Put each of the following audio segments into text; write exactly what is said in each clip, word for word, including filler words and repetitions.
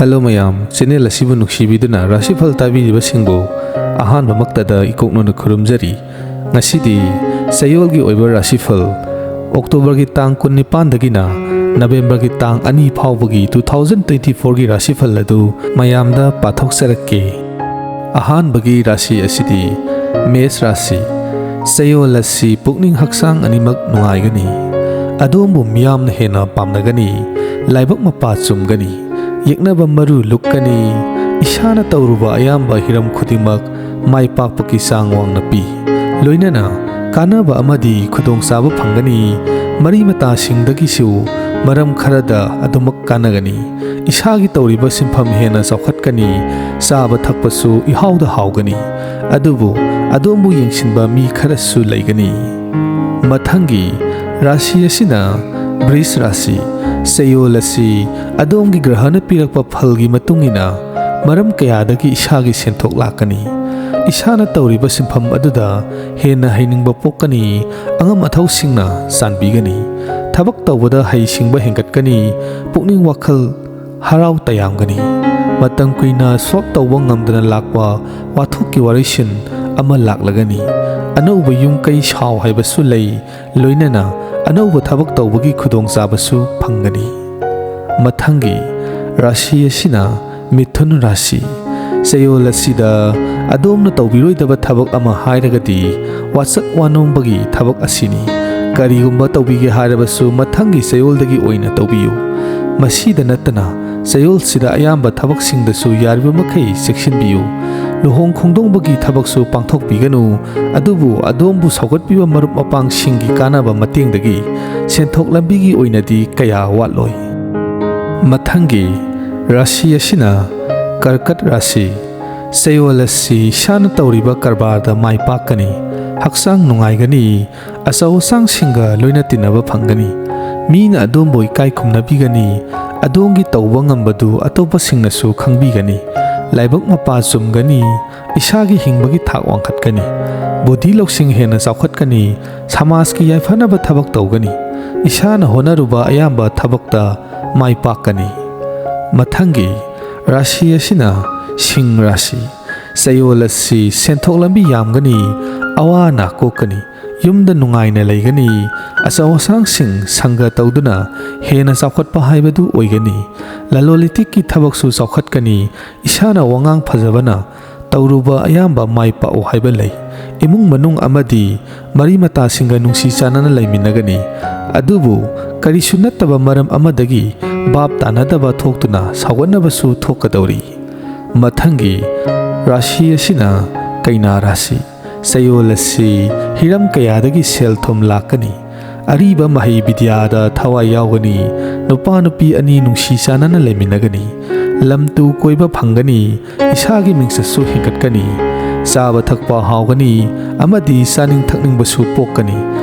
Hello ꯃꯌꯥꯝ, channel ꯑꯁꯤꯕꯨ ꯅꯨꯡꯁꯤꯕꯤꯗꯨꯅ ꯔꯥꯁꯤꯐꯜ ꯇꯥꯕꯤꯔꯤꯕꯁꯤꯡꯕꯨ ꯑꯍꯥꯟꯕꯃꯛꯇꯗ ꯏꯀꯣꯛꯅꯅ ꯈꯨꯔꯨꯝꯖꯔꯤ꯫ ꯉꯁꯤꯗꯤ ꯆꯌꯣꯜꯒꯤ ꯑꯣꯏꯕ ꯔꯥꯁꯤꯐꯜ, ꯑꯣꯛꯇꯣꯕꯔꯒꯤ ꯇꯥꯡ ꯀꯨꯟꯅꯤꯄꯥꯟꯗꯒꯤꯅ ꯅꯕꯦꯝꯕꯔꯒꯤ ꯇꯥꯡ ꯑꯅꯤ ꯐꯥꯎꯕꯒꯤ two thousand twenty fourꯒꯤ ꯔꯥꯁꯤꯐꯜ ꯑꯗꯨ ꯃꯌꯥꯝꯗ ꯄꯥꯊꯣꯛꯆꯔꯛꯀꯦ꯫ ꯑꯍꯥꯟꯕꯒꯤ ꯔꯥꯁꯤ ꯑꯁꯤꯗꯤ ꯃꯦꯁ ꯔꯥꯁꯤ꯫ ꯆꯌꯣꯜ ꯑꯁꯤ ꯄꯨꯛꯅꯤꯡ ꯍꯛꯆꯥꯡ ꯑꯅꯤꯃꯛ ꯅꯨꯡꯉꯥꯏꯒꯅꯤ꯫ ꯑꯗꯣꯝꯕꯨ ꯃꯤꯌꯥꯝꯅ ꯍꯦꯟꯅ ꯄꯥꯝꯅꯒꯅꯤ꯫ ꯂꯥꯏꯕꯛ ꯃꯄꯥ ꯆꯨꯝꯒꯅꯤ꯫ ꯌꯦꯛꯅꯕ ꯃꯔꯨ ꯂꯨꯛꯀꯅꯤ꯫ ꯏꯁꯥꯅ ꯇꯧꯔꯨꯕ ꯑꯌꯥꯝꯕ ꯍꯤꯔꯝ ꯈꯨꯗꯤꯡꯃꯛ ꯃꯥꯏ ꯄꯥꯛꯄꯒꯤ ꯆꯥꯡ ꯋꯥꯡꯅ ꯄꯤ꯫ ꯂꯣꯏꯅꯅ ꯀꯥꯟꯅꯕ ꯑꯃꯗꯤ ꯈꯨꯗꯣꯡꯆꯥꯕ ꯐꯪꯒꯅꯤ꯫ ꯃꯔꯤ ꯃꯇꯥꯁꯤꯡꯗꯒꯤꯁꯨ ꯃꯔꯝ ꯈꯔꯗ ꯑꯗꯨꯃꯛ ꯀꯥꯟꯅꯒꯅꯤ꯫ ꯏꯁꯥꯒꯤ ꯇꯧꯔꯤꯕ ꯁꯤꯟꯐꯝ ꯍꯦꯟꯅ ꯆꯥꯎꯈꯠꯀꯅꯤ꯫ ꯆꯥꯕ ꯊꯛꯄꯁꯨ ꯏꯍꯥꯎꯗ ꯍꯥꯎꯒꯅꯤ꯫ ꯑꯗꯨꯕꯨ ꯑꯗꯣꯝꯕꯨ ꯌꯦꯡꯁꯤꯟꯕ ꯃꯤ ꯈꯔꯁꯨ ꯂꯩꯒꯅꯤ꯫ ꯃꯊꯪꯒꯤ ꯔꯥꯁꯤ ꯑꯁꯤꯅ ꯕ꯭ꯔꯤꯁ ꯔꯥꯁꯤ꯫ ꯆꯌꯣꯜ ꯑꯁꯤ ꯑꯗꯣꯝꯒꯤ ꯒ꯭ꯔꯍꯅ ꯄꯤꯔꯛꯄ ꯐꯜꯒꯤ ꯃꯇꯨꯡ ꯏꯟꯅ ꯃꯔꯝ ꯀꯌꯥꯗꯒꯤ ꯏꯁꯥꯒꯤ ꯁꯦꯟꯊꯣꯛ ꯂꯥꯛꯀꯅꯤ꯫ ꯏꯁꯥꯅ ꯇꯧꯔꯤꯕ ꯁꯤꯟꯐꯝ ꯑꯗꯨꯗ ꯍꯦꯟꯅ ꯍꯩꯅꯤꯡꯕ ꯄꯣꯛꯀꯅꯤ꯫ ꯑꯉꯝ ꯑꯊꯧꯁꯤꯡꯅ ꯆꯥꯟꯕꯤꯒꯅꯤ꯫ ꯊꯕꯛ ꯇꯧꯕꯗ ꯍꯩꯁꯤꯡꯕ ꯍꯦꯟꯒꯠꯀꯅꯤ꯫ ꯄꯨꯛꯅꯤꯡ ꯋꯥꯈꯜ ꯍꯔꯥꯎ ꯇꯌꯥꯝꯒꯅꯤ꯫ ꯃꯇꯝ ꯀꯨꯏꯅ ꯁ꯭ꯋꯥꯞ ꯇꯧꯕ ꯉꯝꯗꯅ ꯂꯥꯛꯄ ꯋꯥꯊꯣꯛꯀꯤ ꯋꯥꯔꯤꯁꯤꯟ ꯑꯃ ꯂꯥꯛꯂꯒꯅꯤ꯫ ꯑꯅꯧꯕ ꯌꯨꯝ ꯀꯩ ꯁꯥꯎ ꯍꯥꯏꯕꯁꯨ ꯂꯩ꯫ ꯂꯣꯏꯅꯅ ꯑꯅꯧꯕ ꯊꯕꯛ ꯇꯧꯕꯒꯤ ꯈꯨꯗꯣꯡꯆꯥꯕꯁꯨ ꯐꯪꯒꯅꯤ꯫ ꯃꯊꯪꯒꯤ ꯔꯥꯁꯤ ꯑꯁꯤꯅ ꯃꯤꯊꯨꯟ ꯔꯥꯁꯤ꯫ ꯆꯌꯣꯜ ꯑꯁꯤꯗ ꯑꯗꯣꯝꯅ ꯇꯧꯕꯤꯔꯣꯏꯗꯕ ꯊꯕꯛ ꯑꯃ ꯍꯥꯏꯔꯒꯗꯤ ꯋꯥꯆꯛ ꯋꯥꯅꯣꯝꯕꯒꯤ ꯊꯕꯛ ꯑꯁꯤꯅꯤ꯫ ꯀꯔꯤꯒꯨꯝꯕ ꯇꯧꯕꯤꯒꯦ ꯍꯥꯏꯔꯕꯁꯨ ꯃꯊꯪꯒꯤ ꯆꯌꯣꯜꯗꯒꯤ ꯑꯣꯏꯅ ꯇꯧꯕꯤꯌꯨ꯫ ꯃꯁꯤꯗ ꯅꯠꯇꯅ ꯆꯌꯣꯜꯁꯤꯗ ꯑꯌꯥꯝꯕ ꯊꯕꯛꯁꯤꯡꯗꯁꯨ ꯌꯥꯔꯤꯕ ꯃꯈꯩ ꯆꯦꯛꯁꯤꯟꯕꯤꯌꯨ꯫ ꯂꯨꯍꯣꯡ ꯈꯣꯡꯗꯣꯡꯕꯒꯤ ꯊꯕꯛꯁꯨ ꯄꯥꯡꯊꯣꯛꯄꯤꯒꯅꯨ꯫ ꯑꯗꯨꯕꯨ ꯑꯗꯣꯝꯕꯨ ꯁꯧꯒꯠꯄꯤꯕ ꯃꯔꯨꯞ ꯃꯄꯥꯡꯁꯤꯡꯒꯤ ꯀꯥꯟꯅꯕ ꯃꯇꯦꯡꯗꯒꯤ ꯁꯦꯟꯊꯣꯛ ꯂꯝꯕꯤꯒꯤ ꯑꯣꯏꯅꯗꯤ ꯀꯌꯥ ꯋꯥꯠꯂꯣꯏ꯫ ꯃꯊꯪꯒꯤ ꯔꯥꯁꯤ ꯑꯁꯤꯅ ꯀꯔꯀꯠ ꯔꯥꯁꯤ꯫ ꯆꯌꯣꯜ ꯑꯁꯤ ꯏꯁꯥꯅ ꯇꯧꯔꯤꯕ ꯀꯔꯕꯥꯔꯗ ꯃꯥꯏ ꯄꯥꯛꯀꯅꯤ꯫ ꯍꯛꯆꯥꯡ ꯅꯨꯡꯉꯥꯏꯒꯅꯤ꯫ ꯑꯆꯧ ꯑꯁꯥꯡꯁꯤꯡꯒ ꯂꯣꯏꯅ ꯇꯤꯟꯅꯕ ꯐꯪꯒꯅꯤ꯫ ꯃꯤꯅ ꯑꯗꯣꯝꯕꯨ ꯏꯀꯥꯏ ꯈꯨꯝꯅꯕꯤꯒꯅꯤ꯫ ꯑꯗꯣꯝꯒꯤ ꯇꯧꯕ ꯉꯝꯕꯗꯨ ꯑꯇꯣꯞꯄꯁꯤꯡꯅꯁꯨ ꯈꯪꯕꯤꯒꯅꯤ꯫ ꯂꯥꯏꯕꯛ ꯃꯄꯥ ꯆꯨꯝꯒꯅꯤ꯫ ꯏꯁꯥꯒꯤ ꯍꯤꯡꯕꯒꯤ ꯊꯥꯛ ꯋꯥꯡꯈꯠꯀꯅꯤ꯫ ꯕꯨꯙꯤ ꯂꯧꯁꯤꯡ ꯍꯦꯟꯅ ꯆꯥꯎꯈꯠꯀꯅꯤ꯫ ꯁꯃꯥꯖꯀꯤ ꯌꯥꯏꯐꯅꯕ ꯊꯕꯛ ꯇꯧꯒꯅꯤ꯫ ꯏꯁꯥꯅ ꯍꯣꯠꯅꯔꯨꯕ ꯑꯌꯥꯝꯕ ꯊꯕꯛꯇ ꯃꯥꯏ ꯄꯥꯛꯀꯅꯤ꯫ ꯃꯊꯪꯒꯤ ꯔꯥꯁꯤ ꯑꯁꯤꯅ ꯁꯤꯡ ꯔꯥꯁꯤ꯫ ꯆꯌꯣꯜ ꯑꯁꯤ ꯁꯦꯟꯊꯣꯛ ꯂꯝꯕꯤ ꯌꯥꯝꯒꯅꯤ, ꯑꯋꯥ ꯑꯅꯥ ꯀꯣꯛꯀꯅꯤ, ꯌꯨꯝꯗ ꯅꯨꯡꯉꯥꯏꯅ ꯂꯩꯒꯅꯤ, ꯑꯆꯧ ꯑꯁꯥꯡꯁꯤꯡ ꯁꯪꯒ ꯇꯧꯗꯨꯅ ꯍꯦꯟꯅ ꯆꯥꯎꯈꯠꯄ ꯍꯥꯏꯕꯗꯨ ꯑꯣꯏꯒꯅꯤ꯫ ꯂꯂꯣꯟ ꯏꯇꯤꯛꯀꯤ ꯊꯕꯛꯁꯨ ꯆꯥꯎꯈꯠꯀꯅꯤ, ꯏꯁꯥꯅ ꯋꯥꯉꯥꯡ ꯐꯖꯕꯅ ꯇꯧꯔꯨꯕ ꯑꯌꯥꯝꯕ ꯃꯥꯏ ꯄꯥꯛꯎ ꯍꯥꯏꯕ ꯂꯩ꯫ ꯏꯃꯨꯡ ꯃꯅꯨꯡ ꯑꯃꯗꯤ ꯃꯔꯤ ꯃꯇꯥꯁꯤꯡꯒ ꯅꯨꯡꯁꯤ ꯆꯥꯟꯅꯅ ꯂꯩꯃꯤꯟꯅꯒꯅꯤ꯫ ꯑꯗꯨꯕꯨ ꯀꯔꯤꯁꯨ ꯅꯠꯇꯕ ꯃꯔꯝ ꯑꯃꯗꯒꯤ ꯚꯥꯞ ꯇꯥꯅꯗꯕ ꯊꯣꯛꯇꯨꯅ ꯁꯥꯎꯒꯠꯅꯕꯁꯨ ꯊꯣꯛꯀꯗꯧꯔꯤ꯫ ꯃꯊꯪꯒꯤ ꯔꯥꯁꯤ ꯑꯁꯤꯅ ꯀꯩꯅꯥ ꯔꯥꯁꯤ꯫ ꯆꯌꯣꯜ ꯑꯁꯤ ꯍꯤꯔꯝ ꯀꯌꯥꯗꯒꯤ ꯁꯦꯜ ꯊꯨꯝ ꯂꯥꯛꯀꯅꯤ꯫ ꯑꯔꯤꯕ ꯃꯍꯩ ꯕꯤꯗ꯭ꯌꯥꯗ ꯊꯋꯥꯏ ꯌꯥꯎꯒꯅꯤ꯫ ꯅꯨꯄꯥ ꯅꯨꯄꯤ ꯑꯅꯤ ꯅꯨꯡꯁꯤ ꯆꯥꯟꯅꯅ ꯂꯩꯃꯤꯟꯅꯒꯅꯤ꯫ ꯂꯝ ꯇꯨ ꯀꯣꯏꯕ ꯐꯪꯒꯅꯤ꯫ ꯏꯁꯥꯒꯤ ꯃꯤꯡꯆꯠꯁꯨ ꯍꯦꯟꯒꯠꯀꯅꯤ꯫ ꯆꯥꯕ ꯊꯛꯄ ꯍꯥꯎꯒꯅꯤ ꯑꯃꯗꯤ ꯆꯥꯅꯤꯡ ꯊꯛꯅꯤꯡꯕꯁꯨ ꯄꯣꯛꯀꯅꯤ꯫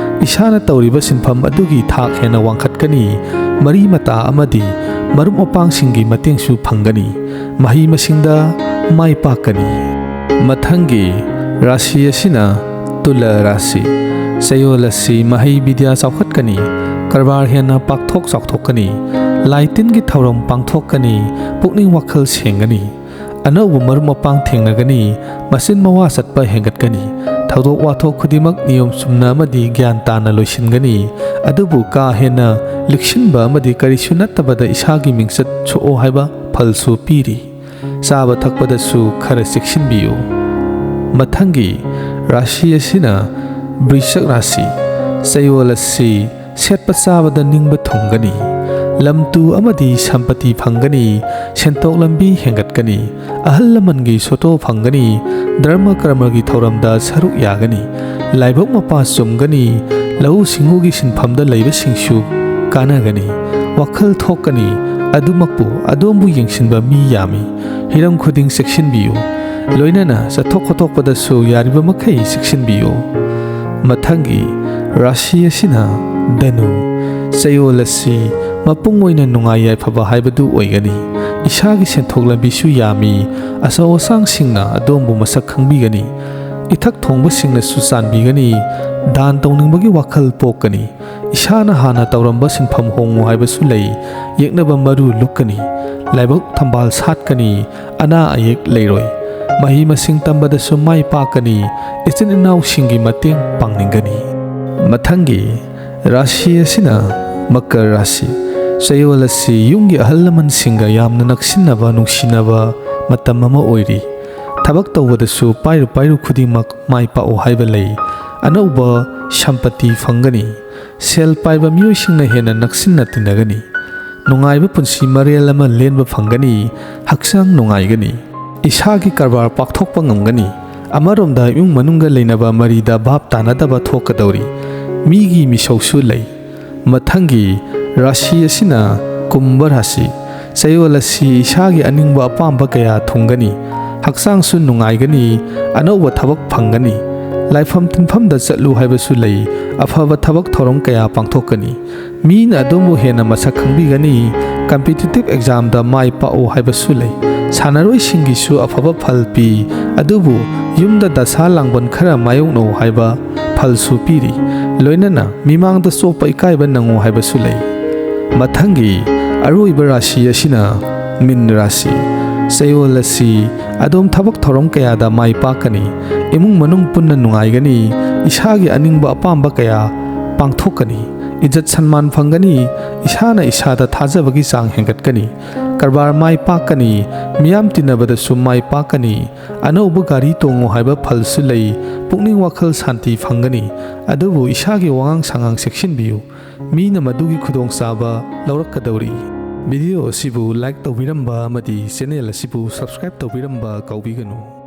ꯏꯁꯥꯅ ꯇꯧꯔꯤꯕ ꯁꯤꯟꯐꯝ ꯑꯗꯨꯒꯤ ꯊꯥꯛ ꯍꯦꯟꯅ ꯋꯥꯡꯈꯠꯀꯅꯤ꯫ ꯃꯔꯤ ꯃꯇꯥ ꯑꯃꯗꯤ ꯃꯔꯨꯞ ꯃꯄꯥꯡꯁꯤꯡꯒꯤ ꯃꯇꯦꯡꯁꯨ ꯐꯪꯒꯅꯤ꯫ ꯃꯍꯩ ꯃꯁꯤꯡꯗ ꯃꯥꯏ ꯄꯥꯛꯀꯅꯤ꯫ ꯃꯊꯪꯒꯤ ꯔꯥꯁꯤ ꯑꯁꯤꯅ ꯇꯨꯂꯥ ꯔꯥꯁꯤ꯫ ꯆꯌꯣꯜ ꯑꯁꯤ ꯃꯍꯩ ꯕꯤꯗ꯭ꯌꯥ ꯆꯥꯎꯈꯠꯀꯅꯤ꯫ ꯀꯔꯕꯥꯔ ꯍꯦꯟꯅ ꯄꯥꯛꯊꯣꯛ ꯆꯥꯎꯊꯣꯛꯀꯅꯤ꯫ ꯂꯥꯏ ꯇꯤꯟꯒꯤ ꯊꯧꯔꯝ ꯄꯥꯡꯊꯣꯛꯀꯅꯤ꯫ ꯄꯨꯛꯅꯤꯡ ꯋꯥꯈꯜ ꯁꯦꯡꯒꯅꯤ꯫ ꯑꯅꯧꯕ ꯃꯔꯨꯞ ꯃꯄꯥꯡ ꯊꯦꯡꯅꯒꯅꯤ꯫ ꯃꯆꯤꯟ ꯃꯋꯥ ꯆꯠꯄ ꯍꯦꯟꯒꯠꯀꯅꯤ꯫ ꯊꯧꯗꯣꯛ ꯋꯥꯊꯣꯛ ꯈꯨꯗꯤꯡꯃꯛ ꯅꯤꯌꯣꯝ ꯆꯨꯝꯅ ꯑꯃꯗꯤ ꯒ꯭ꯌꯥꯟ ꯇꯥꯅ ꯂꯣꯏꯁꯤꯟꯒꯅꯤ꯫ ꯑꯗꯨꯕꯨ ꯀꯥ ꯍꯦꯟꯅ ꯂꯤꯛꯁꯤꯟꯕ ꯑꯃꯗꯤ ꯀꯔꯤꯁꯨ ꯅꯠꯇꯕꯗ ꯏꯁꯥꯒꯤ ꯃꯤꯡꯆꯠ ꯁꯣꯛꯑꯣ ꯍꯥꯏꯕ ꯐꯜꯁꯨ ꯄꯤꯔꯤ꯫ ꯆꯥꯕ ꯊꯛꯄꯗꯁꯨ ꯈꯔ ꯆꯦꯛꯁꯤꯟꯕꯤꯌꯨ꯫ ꯃꯊꯪꯒꯤ ꯔꯥꯁꯤ ꯑꯁꯤꯅ ꯕ꯭ꯔꯤꯁꯛ ꯔꯥꯁꯤ꯫ ꯆꯌꯣꯜ ꯑꯁꯤ ꯁꯦꯠꯄ ꯆꯥꯕꯗ ꯅꯤꯡꯕ ꯊꯨꯡꯒꯅꯤ꯫ ꯂꯝ ꯇꯨ ꯑꯃꯗꯤ ꯁꯝꯄꯇꯤ ꯐꯪꯒꯅꯤ꯫ ꯁꯦꯟꯊꯣꯛ ꯂꯝꯕꯤ ꯍꯦꯟꯒꯠꯀꯅꯤ꯫ ꯑꯍꯜ ꯂꯃꯟꯒꯤ ꯁꯣꯇꯣ ꯐꯪꯒꯅꯤ꯫ ꯙꯔꯃ ꯀꯔꯃꯒꯤ ꯊꯧꯔꯝꯗ ꯁꯔꯨꯛ ꯌꯥꯒꯅꯤ꯫ ꯂꯥꯏꯕꯛ ꯃꯄꯥ ꯆꯨꯝꯒꯅꯤ꯫ ꯂꯧꯎ ꯁꯤꯡꯎꯒꯤ ꯁꯤꯟꯐꯝꯗ ꯂꯩꯕꯁꯤꯡꯁꯨ ꯀꯥꯟꯅꯒꯅꯤ꯫ ꯋꯥꯈꯜ ꯊꯣꯛꯀꯅꯤ꯫ ꯑꯗꯨꯃꯛꯄꯨ ꯑꯗꯣꯝꯕꯨ ꯌꯦꯡꯁꯤꯟꯕ ꯃꯤ ꯌꯥꯝꯃꯤ꯫ ꯍꯤꯔꯝ ꯈꯨꯗꯤꯡ ꯆꯦꯛꯁꯤꯟꯕꯤꯌꯨ꯫ ꯂꯣꯏꯅꯅ ꯆꯠꯊꯣꯛ ꯈꯣꯠꯇꯣꯛꯄꯗꯁꯨ ꯌꯥꯔꯤꯕ ꯃꯈꯩ ꯆꯦꯛꯁꯤꯟꯕꯤꯌꯨ꯫ ꯃꯊꯪꯒꯤ ꯔꯥꯁꯤ ꯑꯁꯤꯅ ꯙꯅꯨ꯫ ꯆꯌꯣꯜ ꯑꯁꯤ ꯃꯄꯨꯡ ꯑꯣꯏꯅ ꯅꯨꯡꯉꯥꯏ ꯌꯥꯏꯐꯕ ꯍꯥꯏꯕꯗꯨ ꯑꯣꯏꯒꯅꯤ꯫ ꯏꯁꯥꯒꯤ ꯁꯦꯟꯊꯣꯛ ꯂꯝꯕꯤꯁꯨ ꯌꯥꯝꯃꯤ꯫ ꯑꯆꯧ ꯑꯁꯥꯡꯁꯤꯡꯅ ꯑꯗꯣꯝꯕꯨ ꯃꯁꯛ ꯈꯪꯕꯤꯒꯅꯤ꯫ ꯏꯊꯛ ꯊꯣꯡꯕꯁꯤꯡꯅꯁꯨ ꯆꯥꯟꯕꯤꯒꯅꯤ꯫ ꯗꯥꯟ ꯇꯧꯅꯤꯡꯕꯒꯤ ꯋꯥꯈꯜ ꯄꯣꯛꯀꯅꯤ꯫ ꯏꯁꯥꯅ ꯍꯥꯟꯅ ꯇꯧꯔꯝꯕ ꯁꯤꯟꯐꯝ ꯍꯣꯡꯉꯨ ꯍꯥꯏꯕꯁꯨ ꯂꯩ꯫ ꯌꯦꯛꯅꯕ ꯃꯔꯨ ꯂꯨꯛꯀꯅꯤ꯫ ꯂꯥꯏꯕꯛ ꯊꯝꯕꯥꯜ ꯁꯥꯠꯀꯅꯤ꯫ ꯑꯅꯥ ꯑꯌꯦꯛ ꯂꯩꯔꯣꯏ꯫ ꯃꯍꯩ ꯃꯁꯤꯡ ꯇꯝꯕꯗꯁꯨ ꯃꯥꯏ ꯄꯥꯛꯀꯅꯤ꯫ ꯏꯆꯤꯟ ꯏꯅꯥꯎꯁꯤꯡꯒꯤ ꯃꯇꯦꯡ ꯄꯥꯡꯅꯤꯡꯒꯅꯤ꯫ ꯃꯊꯪꯒꯤ ꯔꯥꯁꯤ ꯑꯁꯤꯅ ꯃꯀꯔ ꯔꯥꯁꯤ꯫ ꯆꯌꯣꯜ ꯑꯁꯤ ꯌꯨꯝꯒꯤ ꯑꯍꯜ ꯂꯃꯟꯁꯤꯡꯒ ꯌꯥꯝꯅ ꯅꯛꯁꯤꯟꯅꯕ, ꯅꯨꯡꯁꯤꯅꯕ ꯃꯇꯝ ꯑꯃ ꯑꯣꯏꯔꯤ꯫ ꯊꯕꯛ ꯇꯧꯕꯗꯁꯨ ꯄꯥꯏꯔꯨ ꯄꯥꯏꯔꯨ ꯈꯨꯗꯤꯡꯃꯛ ꯃꯥꯏ ꯄꯥꯛꯎ ꯍꯥꯏꯕ ꯂꯩ꯫ ꯑꯅꯧꯕ ꯁꯝꯄꯇꯤ ꯐꯪꯒꯅꯤ꯫ ꯁꯦꯜ ꯄꯥꯏꯕ ꯃꯤꯑꯣꯏꯁꯤꯡꯅ ꯍꯦꯟꯅ ꯅꯛꯁꯤꯟꯅ ꯇꯤꯟꯅꯒꯅꯤ꯫ ꯅꯨꯡꯉꯥꯏꯕ ꯄꯨꯟꯁꯤ ꯃꯔꯦꯜ ꯑꯃ ꯂꯦꯟꯕ ꯐꯪꯒꯅꯤ꯫ ꯍꯛꯆꯥꯡ ꯅꯨꯡꯉꯥꯏꯒꯅꯤ꯫ ꯏꯁꯥꯒꯤ ꯀꯔꯕꯥꯔ ꯄꯥꯛꯊꯣꯛꯄ ꯉꯝꯒꯅꯤ꯫ ꯑꯃꯔꯣꯝꯗ ꯏꯃꯨꯡ ꯃꯅꯨꯡꯒ ꯂꯩꯅꯕ ꯃꯔꯤꯗ ꯚꯥꯞ ꯇꯥꯅꯗꯕ ꯊꯣꯛꯀꯗꯧꯔꯤ꯫ ꯃꯤꯒꯤ ꯃꯤꯁꯧꯁꯨ ꯂꯩ꯫ ꯃꯊꯪꯒꯤ ꯔꯥꯁꯤ ꯑꯁꯤꯅ ꯀꯨꯝꯚ ꯔꯥꯁꯤ꯫ ꯆꯌꯣꯜ ꯑꯁꯤ ꯏꯁꯥꯒꯤ ꯑꯅꯤꯡꯕ ꯑꯄꯥꯝꯕ ꯀꯌꯥ ꯊꯨꯡꯒꯅꯤ꯫ ꯍꯛꯆꯥꯡꯁꯨ ꯅꯨꯡꯉꯥꯏꯒꯅꯤ꯫ ꯑꯅꯧꯕ ꯊꯕꯛ ꯐꯪꯒꯅꯤ꯫ ꯂꯥꯏꯐꯝ ꯇꯤꯟꯐꯝꯗ ꯆꯠꯂꯨ ꯍꯥꯏꯕꯁꯨ ꯂꯩ꯫ ꯑꯐꯕ ꯊꯕꯛ ꯊꯧꯔꯝ ꯀꯌꯥ ꯄꯥꯡꯊꯣꯛꯀꯅꯤ꯫ ꯃꯤꯅ ꯑꯗꯣꯝꯕꯨ ꯍꯦꯟꯅ ꯃꯁꯛ ꯈꯪꯕꯤꯒꯅꯤ꯫ ꯀꯝꯄꯤꯇꯤꯇꯤꯚ ꯑꯦꯛꯖꯥꯝꯗ ꯃꯥꯏ ꯄꯥꯛꯎ ꯍꯥꯏꯕꯁꯨ ꯂꯩ꯫ ꯁꯥꯟꯅꯔꯣꯏꯁꯤꯡꯒꯤꯁꯨ ꯑꯐꯕ ꯐꯜ ꯄꯤ꯫ ꯑꯗꯨꯕꯨ ꯌꯨꯝꯗ ꯗꯁꯥ ꯂꯥꯡꯕꯟ ꯈꯔ ꯃꯥꯌꯣꯛꯅꯧ ꯍꯥꯏꯕ ꯐꯜꯁꯨ ꯄꯤꯔꯤ꯫ ꯂꯣꯏꯅꯅ ꯃꯤꯃꯥꯡꯗ ꯆꯣꯞꯄ ꯏꯀꯥꯏꯕ ꯅꯪꯉꯨ ꯍꯥꯏꯕꯁꯨ ꯂꯩ꯫ ꯃꯊꯪꯒꯤ ꯑꯔꯣꯏꯕ ꯔꯥꯁꯤ ꯑꯁꯤꯅ ꯃꯤꯟ ꯔꯥꯁꯤ꯫ ꯆꯌꯣꯜ ꯑꯁꯤ ꯑꯗꯣꯝ ꯊꯕꯛ ꯊꯧꯔꯝ ꯀꯌꯥꯗ ꯃꯥꯏ ꯄꯥꯛꯀꯅꯤ꯫ ꯏꯃꯨꯡ ꯃꯅꯨꯡ ꯄꯨꯟꯅ ꯅꯨꯡꯉꯥꯏꯒꯅꯤ꯫ ꯏꯁꯥꯒꯤ ꯑꯅꯤꯡꯕ ꯑꯄꯥꯝꯕ ꯀꯌꯥ ꯄꯥꯡꯊꯣꯛꯀꯅꯤ꯫ ꯏꯖꯠ ꯁꯟꯃꯥꯟ ꯐꯪꯒꯅꯤ꯫ ꯏꯁꯥꯅ ꯏꯁꯥꯗ ꯊꯥꯖꯕꯒꯤ ꯆꯥꯡ ꯍꯦꯟꯒꯠꯀꯅꯤ꯫ ꯀꯔꯕꯥꯔ ꯃꯥꯏ ꯄꯥꯛꯀꯅꯤ꯫ ꯃꯤꯌꯥꯝ ꯇꯤꯟꯅꯕꯗꯁꯨ ꯃꯥꯏ ꯄꯥꯛꯀꯅꯤ꯫ ꯑꯅꯧꯕ ꯒꯥꯔꯤ ꯇꯣꯡꯉꯨ ꯍꯥꯏꯕ ꯐꯜꯁꯨ ꯂꯩ꯫ ꯄꯨꯛꯅꯤꯡ ꯋꯥꯈꯜ ꯁꯥꯟꯇꯤ ꯐꯪꯒꯅꯤ꯫ ꯑꯗꯨꯕꯨ ꯏꯁꯥꯒꯤ ꯋꯥꯉꯥꯡ ꯁꯉꯥꯡ ꯆꯦꯛꯁꯤꯟꯕꯤꯌꯨ꯫ ꯃꯤꯅ ꯃꯗꯨꯒꯤ ꯈꯨꯗꯣꯡꯆꯥꯕ ꯂꯧꯔꯛꯀꯗꯧꯔꯤ꯫ ꯚꯤꯗꯤꯑꯣ ꯑꯁꯤꯕꯨ ꯂꯥꯏꯛ ꯇꯧꯕꯤꯔꯝꯕ ꯑꯃꯗꯤ ꯆꯦꯅꯦꯜ ꯑꯁꯤꯕꯨ ꯁꯕꯁꯀ꯭ꯔꯥꯏꯕ ꯇꯧꯕꯤꯔꯝꯕ ꯀꯥꯎꯕꯤꯒꯅꯨ꯫